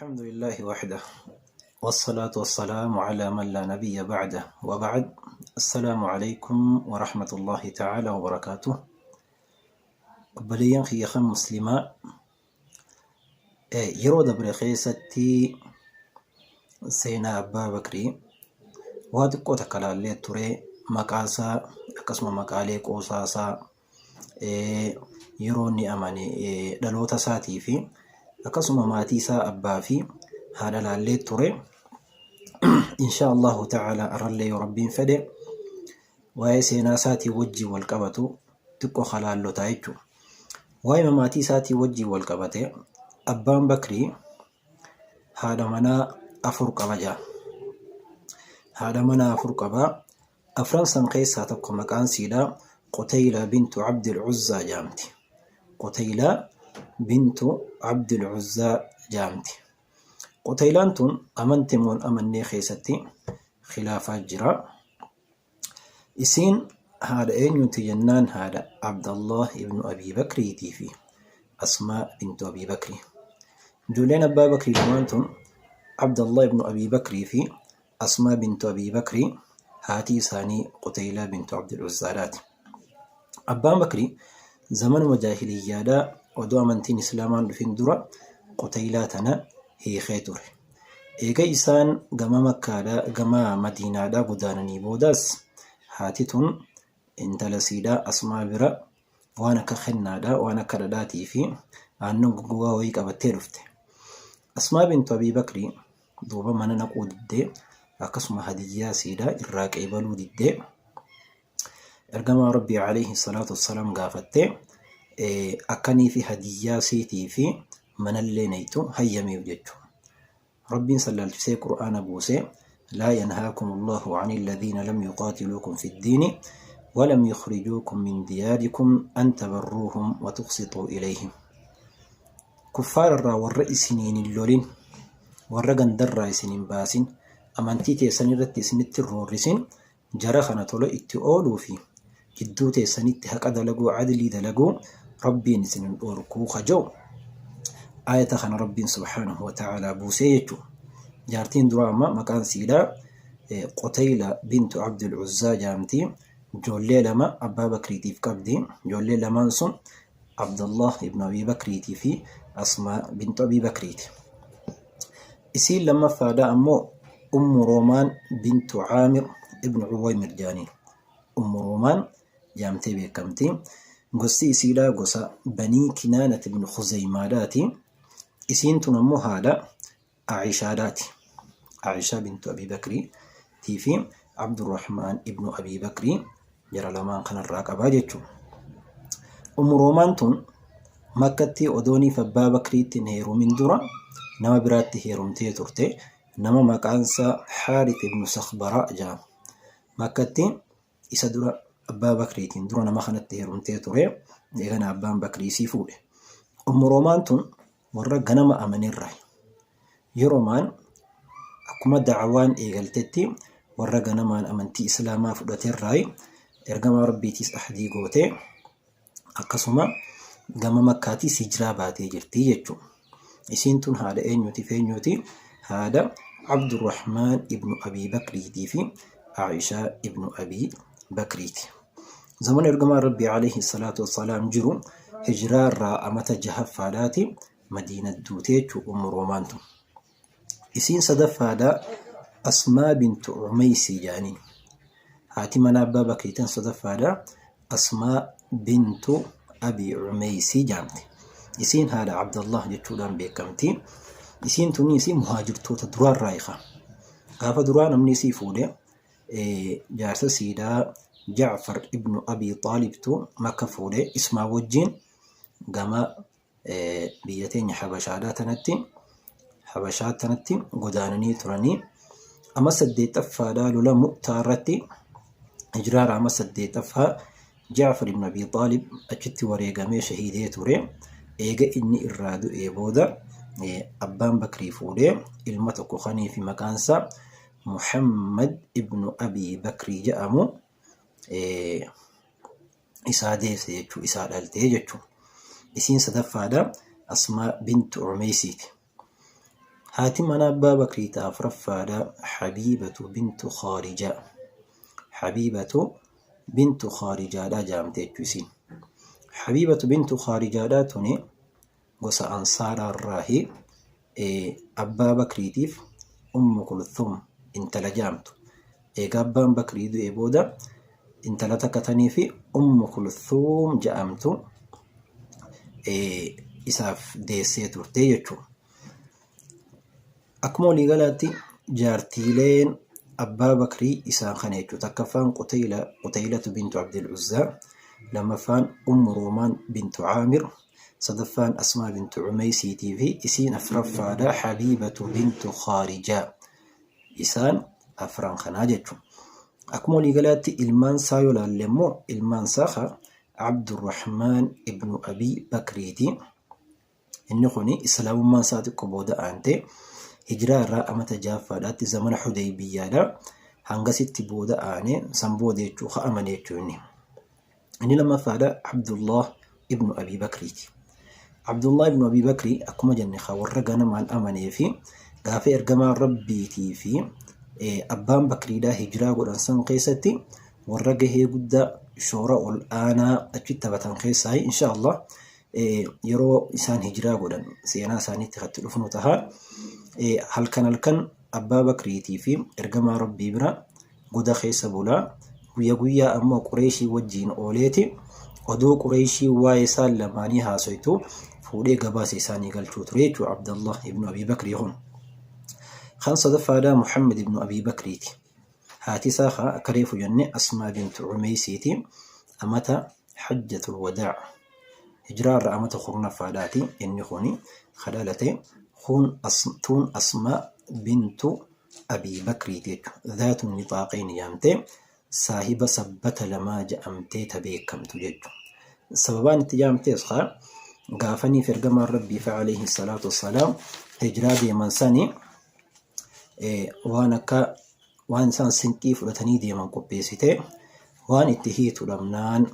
الحمد لله وحده، والصلاة والسلام على من لا نبي بعده، وبعد، السلام عليكم ورحمة الله تعالى وبركاته. Obboleeyyan kiyya kan muslimaa, yeroo dabre keessatti seenaa Abbaa Bakrii waa xiqqoo takka laallee ture. Maqaasaa, akkasuma maqaalee qoosaasaa, yeroo inni amane, dhaloota isaatii fi akkasuma maatii isaa, abbaa fi haadha laallee ture. Insha Allahu ta'ala, arrallee yoo Rabbiin fedhe, waa'ee seenaa isaatii wajjin wal qabatu xiqqoo halaallotaa jechuudha. Waa'ee maatii isaatii wajjin wal qabate, Abbaan Bakrii haadha manaa afur qaba jaa. Haadha manaa afur qaba. Afran san keessaa tokko maqaan siidhaa Qutaylaa bintu Abdil Uzzaa jaamti. Qutaylaa bintu Abdil Uzzaa jaamti. Qutaylaan tun amante moo hin amannee keessatti khilaafaa jira. Isiin haadha eenyuti jennaan, haadha Abdallah ibnu Abii Bakriitii fi Asmaa bintu Abii Bakri. Ijoolleen Abbaa Bakrii lamaan tun, Abdallah ibnu Abii Bakrii fi Asmaa bintu Abii Bakrii, haati isaanii Quteylaa bintu Abdul Uzzaadhaati. Abbaan Bakrii zamanuma jaahiliyyaadhaa, odoo amantiin Islaamaan dhufin dura, Quteylaa tana hiikee ture. Eega isaan gama Makkaadhaa gama Madiinaadhaa godaananii boodaas, haati tun intala siidhaa Asmaa bira waan akka kennaadhaa, waan akka dhadhaatii fi aannan goggogaa wayii qabattee dhufte. Asmaa bintu Abii Bakrii duuba mana naquu diddee, akkasuma hadiyyaa siidhaa irraa qeebaluu diddee, Ergamaa Rabbii alayhi salaatu wassalaam gaafattee, akkanii fi hadiyyaa siitii fi manallee naytu hayyameef jechuudha. Rabbiin sallaalchisee Qur'aana buusee, laa yanhaakum Allahu ani alladhiina lam yuqaatiluukum fi ddiini walam yukhrijuukum min diyaarikum an tabarruuhum wa tuqsituu ilayhim. Kuffaara irraa warra isiniin hin lolin, warra gandarraa isin hin baasin, amantii teessan irratti isinitti hin roorrisin, jara kana tola itti ooluu fi jidduu teessanitti haqa dalaguu, adlii dalaguu, Rabbiin isin hin dhoorkuu ka jedhu ayata kana Rabbiin subhaanahu wa ta'aalaa buusee jechuudha. Jaartiin duraa amma maqaan siidhaa Qutayla bintu Abdul Uzzaa jaamti. Ijoollee lama Abbaa Bakriitiif qabdi. Ijoollee lamaan sun Abdullah ibn Abi Bakriitii fi Asmaa bintu Abi Bakriiti. Isiin lammaffaadhaa ammoo Ummu Roomaan bintu Caamir ibn Uwaymir jaaniin. Ummu Roomaan jaamtee beekamti. Gosti isiidhaa gosa Banii Kinaanat ibn Khuzaymaadhaati. Isiin tun ammoo haadha Aishaadhaati. Aishaa bintu Abii Bakrii tii fi Abdurrahmaan ibnu Abii Bakrii jara lamaan kanarraa qabaa jechuudha. Ummu Roomaan tun Makkatti odooniif Abbaa Bakriitti hin heerumin dura nama biraatti heerumtee turte. Nama maqaansaa Haarith ibnu Sakhbaraa jedhama. Makkatti isa dura, Abbaa Bakriitiin dura, nama kanatti heerumtee ture. Eegana Abbaan Bakrii isii fuudhe. Ummu Roomaan tun warra ganama amanerraa. Yeromaan akkuma da'awaan eegaltetti warra ganamaan amantii Islaamaa fudhaterraa. Ergamaa Rabbiitiis ahdii gootee, akkasuma gama Makkaatiis hijiraa baatee jirti jechuudha. Isiin tun haadha eenyuutiif eenyuuti? Haadha Abdurrahmaan ibnu Abii Bakriitii fi Aishaa ibnu Abii Bakriiti. Zamana ergamaan Rabbii alayhi salaatu wassalaam jiru, hijiraa irraa amata jahaffaadhaati Madiina duute jechuudha Ummu Roomaan tun. Isiin sadaffaadha Asmaa bintu Umaysii jedhaniin. Haati mana Abbaa Bakrii tan sadaffaadha Asmaa bintu Abi Umaysii jedhamti. Isiin haadha Abdallah jechuudhaan beekamti. Isiin tuni isii muhaajirtoota duraarraa hiika. Gaafa duraa namni isii fuudhe jaarsa siidhaa Ja'far ibnu Abi Xaalibtu Makka fuudhe. Ismaa wajjin gama biyya teenya Habashaadhaa tanatti, Habashaa tanatti godaananii turanii. Amma saddeettaffaadhaa lola Mu'taa irratti, hijiraara amma saddeettaffaa, Ja'far ibn Abi Xaalib achitti wareegamee shahiidee ture. Eega inni irraa du'ee booda Abbaan Bakrii fuudhee ilma tokko kanii fi maqaansaa Muhammad ibnu Abi Bakrii jedhamu isaa deesse jechuu, isaa dhaltee jechuu. Isiin sadaffaadha Asmaa bintu Umeysiiti. Haati manaa Abbaa Bakrii ta afraffaadha Habiibatu bintu Khaarijaa. Habiibatu bintu Khaarijaadha jaamte jechuu isiin. Habiibatu bintu Khaarijaadha tuni gosa Ansaaraa irraahi Abbaa Bakriitiif Ummu Kulthum intala jaamtu. Eega Abbaan Bakrii du'e booda intala takka tanii fi Ummu Kulthum ja'amtu isaaf deessee turte jechuudha. Akkuma waliigalaatti jaartiileen Abbaa Bakrii isaan kana jechuudha. Takkaffaan Qutaylatu bintu Abdil Uzzaa, lammaffaan Ummu Roomaan bintu Aamir, sadaffaan Asmaa bintu Umeysiitii fi isiin afraffaadha Habiibatu bintu Khaarijaa. Isaan afran kanaa jechuudha. Akkuma waliigalaatti ilmaan isaa yoo ilaalle immoo ilmaan isaa ka Abdurrahmaan ibnu Abii Bakriiti. Inni kuni islaamummaan isaa xiqqo booda aante hijiraa irraa amata jahaffaadhaatti zamana Hudaybiyyaadha. Hangasitti booda aane san booda jechuu ka amane jechuu inni. Inni lammaffaadha Abdullah ibnu Abii Bakriiti. Abdullah ibnu Abii Bakrii akkuma jenne ka warra ganamaan amanee fi gaafa ergamaan Rabbiitii fi abbaan Bakriidhaa hijiraa godhan san keessatti warra gahee guddaa shoora ol aanaa achitti taphatan keessaa insha Allah yeroo isaan hijiraa godhan seenaa isaaniitti kan itti dhufnu taha. Halkan halkan Abbaa Bakriitii fi ergamaa Rabbii bira goda keessa bulaa guyya guyyaa ammoo Qureeshii wajjiin ooleeti oduu Qureeshii waa'ee isaan lamaanii haasoytu fuudhee gabaasa isaanii galchuu ture jechuudha Abdallah ibnu Abii Bakrii kun. Kan sadaffaadhaa Muhammad ibnu Abii Bakriiti. Haati isaa kaa akka reefu jenne Asmaa bintu Umeysiiti amata Hajjatul Wadaa Hijraa irra amata kurnaffaadhaati inni kuni ka dhalate tuun Asmaa bintu Abii Bakriiti jechuudha. Zaatu nixaaqeyni jedhamtee saahiba sabbata lamaa jedhamtee ta beekamtu jechuudha. Sababaan itti jedhamtees kaa gaafaniif ergamaan Rabbii fa alayhi salaatu wassalaam hijraa deeman sani waan akka waan isaan sinqii fudhatanii deeman qopheessite waan itti hiitu dhabnaan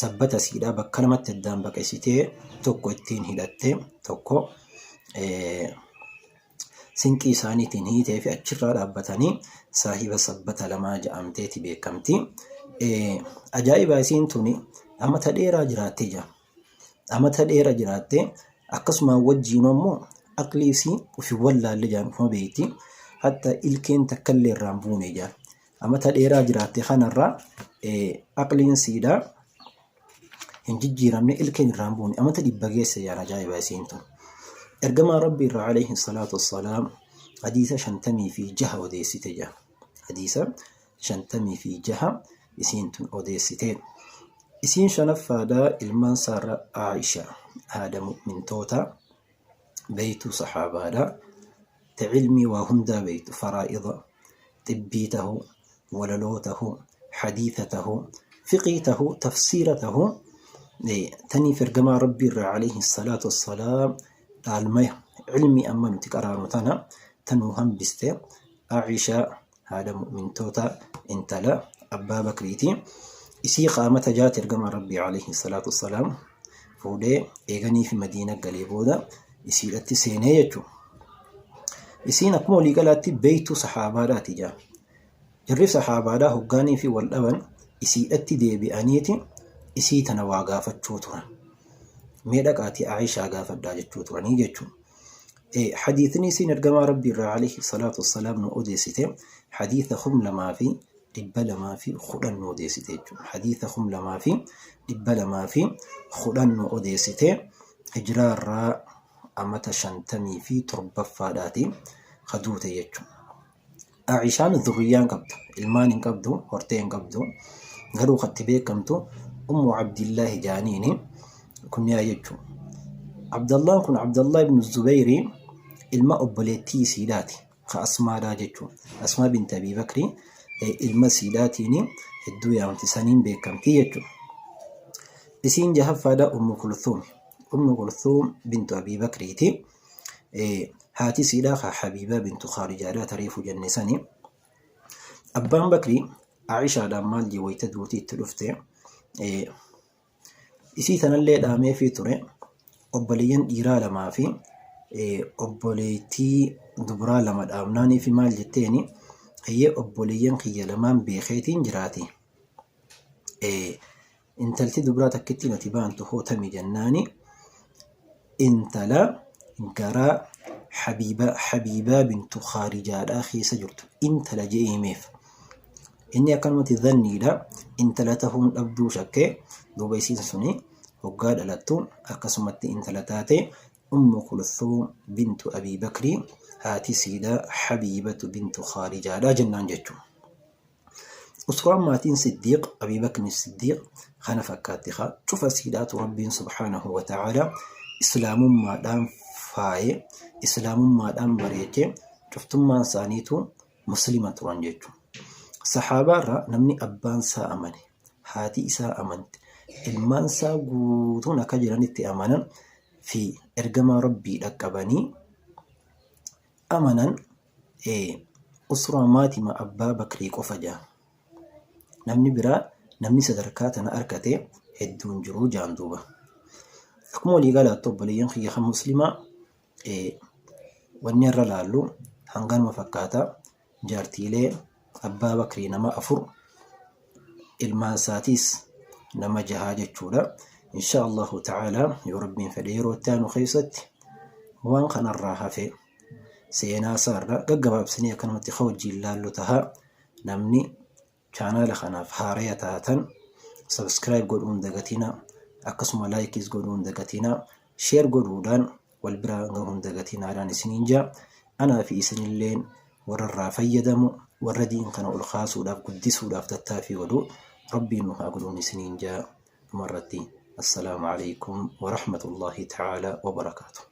sabbata siidhaa bakka lamatti addaan baqesitee tokko ittiin hidhatte tokko sinqii isaaniitiin hiitee fi achirraa dhaabbatanii saahiba sabbata lamaa ja'amteeti beekamti. Ajaa'iba isiin tuni amata dheeraa jiraattee jira. Amata dheera jiraattee akkasumaan wajjiin ammoo aqlii isii ufi wallaalle jaan ufuma beekti. Hatta ilkeen takkallee irraa hin buune jaan. Amata dheeraa jiraatte kanarraa aqliin siidhaa hin jijjiiramne ilkeen irraa hin buune amata 100 geesse jaan ajaa'iba isiin tun. Ergamaa Rabbii irraa alayhi salaatu wassalaam hadiisa 56 odeessite jaan. Hadiisa 56 isiin tun odeessite. Isiin shanaffaadha ilmaan saarra Aisha haadha mu'mintoota beeytuu sahaabaadha. Ta ilmii waa hundaa beeytu faraa'ida, xibbii tahu, walaloo tahu, hadiisa tahu, fiqii tahu, tafsiira tahu taniif ergamaa Rabbii irraa alayhi salaatu wassalaam dhaalmaya ilmii amma nuti qaraanu tana tanuu hambiste Aishaa haadha mu'mintoota intala Abbaa Bakriiti. Isii qaamata jaati ergamaan Rabbii alayhi salaatu wassalaam fuudhee eeganii fi Madiina galee booda isiidhatti seenee jechuudha. Isiin akkuma waliigalaatti beektuu sahaabaadhaati jaa. Jarri sahaabaadhaa hoggaanii fi wal dhaban isiidhatti deebi'aniiti isii tana waa gaafachuu turan. Mee dhaqaatii Aishaa gaafadhaa jechuu turanii jechuudha. Hadiisni isiin ergamaa Rabbii irraa alayhi salaatu wassalaam nu odeessite hadiisa 2210 nu odeessite jechuudha. Hadiisa 2210 nu odeessite hijiraa irraa amata 57ffaadhaati ka duute jechuudha. Aishaan dhurriyyaa hin qabdu, ilmaan hin qabdu, hortee hin qabdu. Garuu kan itti beekamtu Ummu Abdillaahi jaaniini kunyaa jechuudha. Abdallaan kun Abdallah ibn Zubayri ilma obboleettii isiidhaati. Ka Asmaadhaa jechuudha. Asmaa binti Abii Bakri ilma isiidhaatiin hedduu yaamti saniin beekamti jechuudha. Isiin jahaffaadha Ummu Kulthuum. Ummu Kulthuum bintu Abii Bakriiti. Haati isiidhaa ka Habiibaa bintu Khaarijaadhaa ta reefu jenne sani. Abbaan Bakrii Aishaadhaan maal jee wayita duuti itti dhufte isii tanallee dhaameefii ture obboleeyyan dhiiraa lamaa fi Obboleettii dubraa lama dhaabnaaniifi maal jetteeni, hayyee obboleeyyan kiyya lamaan beekeetiin jiraati. Intalti dubraa takkittiin ati baantu hoo tami jennaani, intala garaa Habiibaa bintu Khaarijaadhaa keessa jirtu intala je'ee himeef. Inni akkanumatti dhanniidha intala tahuun dhabduu shakkee, duuba isiin suni hoggaa dhalattu akkasumatti intala taate. Ummu Kulthuum bintu Abii Bakrii haati siidha Habiibatu bintu Khaarijaadha jennaan jechuudha. Usraan maatiin Siddiiq, Abii Bakri Siddiiq kana fakkaatti haa cufa siidhaatu Rabbiin subhaanahu wa ta'ala islaamummaadhaan faaye, islaamummaadhaan bareeche, cuftummaan isaaniitu muslima turan jechuudha. Sahaabaarraa namni abbaan isaa amane, haati isaa amante, ilmaan isaa guutuun akka jiranitti amanan fi ergamaa Rabbii dhaqqabanii amanan usraa maatima Abbaa Bakrii qofa jaan. Namni biraa namni sadarkaa tana arkate hedduun jiruu jaan duuba. Akkuma walii galaatti obboleeyyan kiyya kan muslimaa, wanni irra laallu hanganuma fakkaata. Jaartiilee Abbaa Bakrii nama 4, ilmaan isaatiis nama jahaa jechuudha. Insha Allahu ta'ala yoo Rabbiin fedhe yeroo itti aanu keessatti waan kanarraa hafe seenaa isaarra gaggabaabsinee akkanumatti ka wajjiin laallu taha. Namni chaanaala kanaaf haaraya taatan subscribe godhuun dagatina, akkasuma likeis godhuun dagatina, share godhuudhaan wal biraa gahuun dagatinaadhaan isiniin jaa. Anaa fi isinilleen warra irraa fayyadamu, warra diin kana ol kaasuudhaaf guddisuudhaaf tattaaffii godhu Rabbiin nu haa godhuun isiniin jaa. Dhumarratti, assalaamu alaikum wa rahmatullahi ta'ala wa barakaatuh.